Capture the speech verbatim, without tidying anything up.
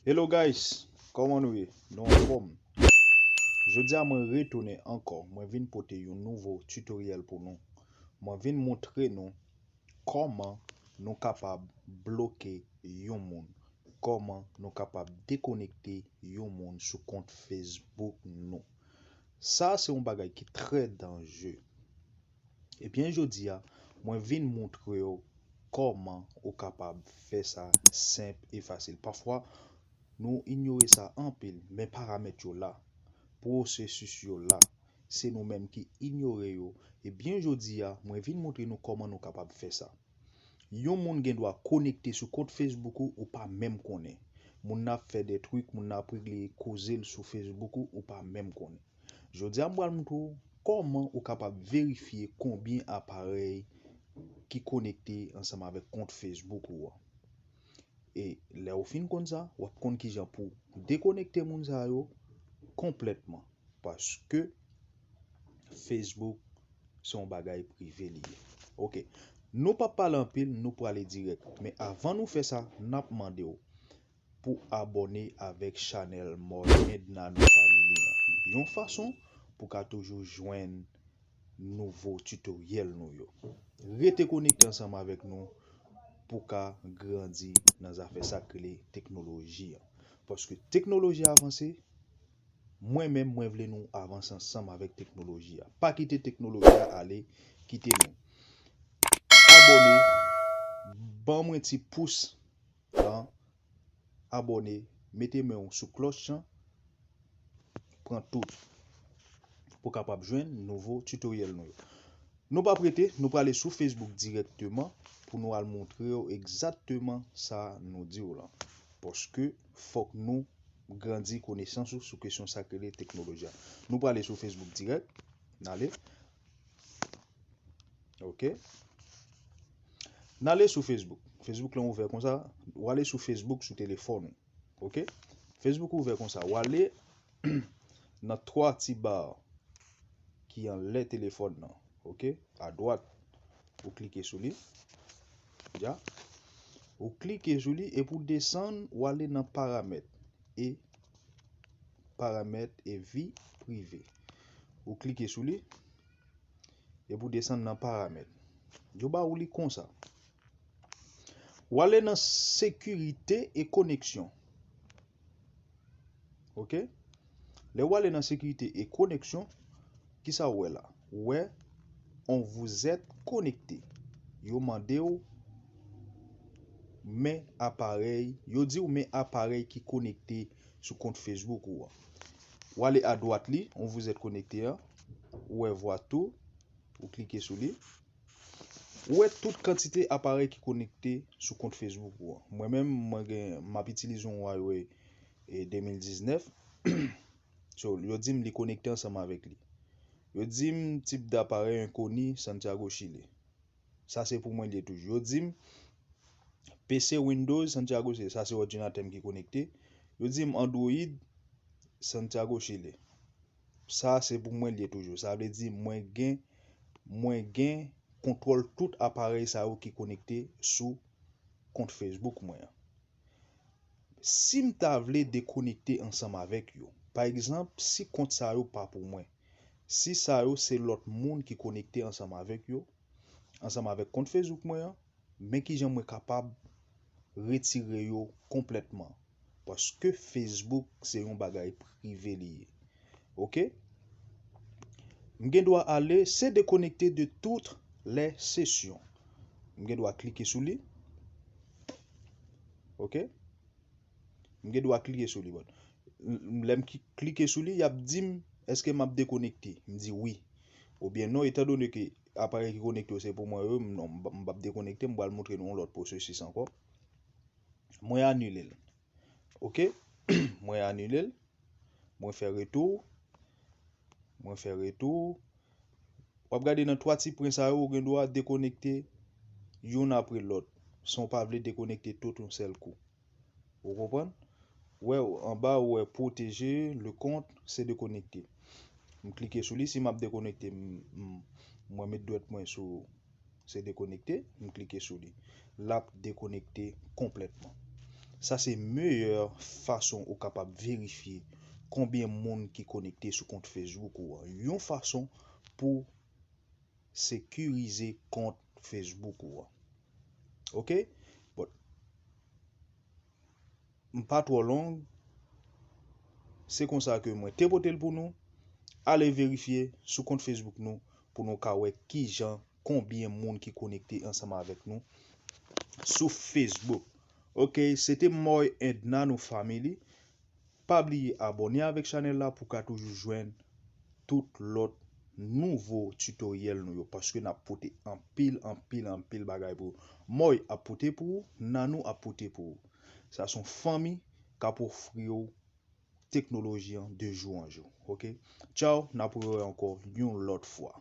Hello guys, kòman nou ye? Nou anfòm? Jodi a mwen retounen ankò, mwen vin pote yon nouvo tutoriel pou nou. Mwen vin montre nou kòman nou kapab bloke yon moun, kòman nou kapab dekonekte yon moun sou kont Facebook nou. Sa se yon bagay ki trè danje. Ebyen, jodi a, mwen vin montre w kòman ou kapab fè sa senp e fasil. Pafwa, nou inyore sa anpil, men paramèt yo la, pwosesis yo la, se nou menm ki inyore yo. Ebyen, jodi a, mwen vin montre nou kòman nou kapab fè sa. Yon moun gen dwa konekte sou kont Facebook ou, ou pa menm konnen. Moun nan ap fè de twik, moun nan ap regle koze l sou Facebook ou, ou pa menm konnen. Jodi a, m pral montre w kòman ou kapab verifye konbyen aparèy ki konekte ansanm avèk kont Facebook ou an. E lè w fin konn sa, w ap konn kijan pou w dekonekte moun sa yo konplètman. Paske Facebook se yon bagay prive li ye. Ok. Nou p ap pale anpil, nou prale dirèk. Men avan nou fè sa, n ap mande w pou abòne avèk chanèl Morgan Nano Family an. Yon fason pou ka toujou jwenn nouvo tutoriel nou yo. Rete konekte ansanm avèk nou pou ka grandi nan zafè sa k rele teknoloji an. Paske teknoloji a avanse, mwen menm, mwen vle nou avanse ansanm avèk teknoloji a. Pa kite teknoloji a ale, kite nou. Abòne, ban mwen ti pous lan, abòne, mete men w sou klòch lan, pran tout pou w kapab jwenn nouvo tutoriel nou yo. Nou p ap rete, nou prale sou Facebook dirèkteman pou nou al montre w egzakteman sa nou di w lan. Paske fòk nou grandi konesans ou sou kesyon sa k rele teknoloji a. Nou prale sou Facebook dirèk. N ale. Ok. N ale sou Facebook. Facebook lan ouvè konsa. W ale sou Facebook sou telefòn ou. Ok. Facebook ouvè konsa. W ale nan twa ti ba ki anlè telefòn nan. Ok. Adwat. Ou klike sou li. Ya. Ou klike sou li epi w desann, w ale nan paramèt. E paramèt e vi prive. Ou klike sou li. Epi w desann nan paramèt. Yo ba ou li konsa. W ale nan sekirite e koneksyon. Ok? Lè w ale nan sekirite e koneksyon, kisa w wè la? Ou wè, on vous êtes connecté. Yo mande w men aparèy, yo di w men aparèy ki konekte sou kont Facebook ou an. W ale adwat li, on vous êtes connecté an, ou wè vwa tou, ou klike sou li. Ou wè tout kantite aparèy ki konekte sou kont Facebook ou an. Mwen menm, mwen gen, m ap itilize yon Huawei e de mil diznèf. So, yo di m li konekte ansanm avèk li. Yo di m tip daparèy enkoni, Santiago, Chile. Sa se pou mwen li ye toujou. Yo di m P C Windows, Santiago, Chile. Sa se òdinatè m ki konekte. Yo di m Android, Santiago, Chile. Sa se pou mwen li ye toujou. Sa vle di mwen gen, mwen gen kontwòl tout aparèy sa yo ki konekte sou kont Facebook mwen an. Si m ta vle dekonekte ansanm avèk yo, pa egzanp, si kont sa yo pa pou mwen, si sa yo se lòt moun ki konekte ansanm avèk yo, ansanm avèk kont Facebook mwen an, men kijan mwen kapab retire yo konplètman. Paske Facebook se yon bagay prive li ye. Ok? M gen dwa ale se déconnecter de toutes les sessions. M gen dwa klike sou li. Ok? M gen dwa klike sou li. Bon. Lè m ki- klike sou li, y ap di m èske m ap dekonekte. M di wi. Oubyen non, etandone ke aparèy ki konekte yo se pou mwen yo, m- non, m p ap dekonekte, m pral montre nou yon lòt pwosesis ankò. Mwen anile l. Ok? Mwen anile l. Mwen fè retou. Mwen fè retou. W ap gade nan twa ti pwen sa yo, ou gen dwa dekonekte youn apre lòt, san w pa vle dekonekte tout yon sèl kou. Ou konprann? Ou wè anba, ou wè protéger le compte, se dekonekte. M klike sou li, si m ap dekonekte, m- m- mwen met dwèt mwen sou se dekonekte, m klike sou li. L ap dekonekte konplètman. Sa se meyè fason ou kapab verifye konbyen moun ki konekte sou kont Facebook ou an. Yon fason pou sekirize kont Facebook ou an. Ok? Bon, m pa twò long. Se konsa ke mwen te pote l pou nou. Ale verifye sou kont Facebook nou pou nou ka wè kijan, konbyen moun ki konekte ansanm avèk nou sou Facebook. Ok, se te Moy and Nanou Family. Pa bliye abòne avèk chanèl la pou ka toujou jwenn tout lòt nouvo tutoriel nou yo, paske n ap pote anpil, anpil, anpil bagay pou ou. Moy ap pote pou ou, Nanou ap pote pou ou. Sa se yon fanmi k ap ofri w teknoloji an de jou an jou. Ok? Tchaw, n ap rewè ankò yon lòt fwa.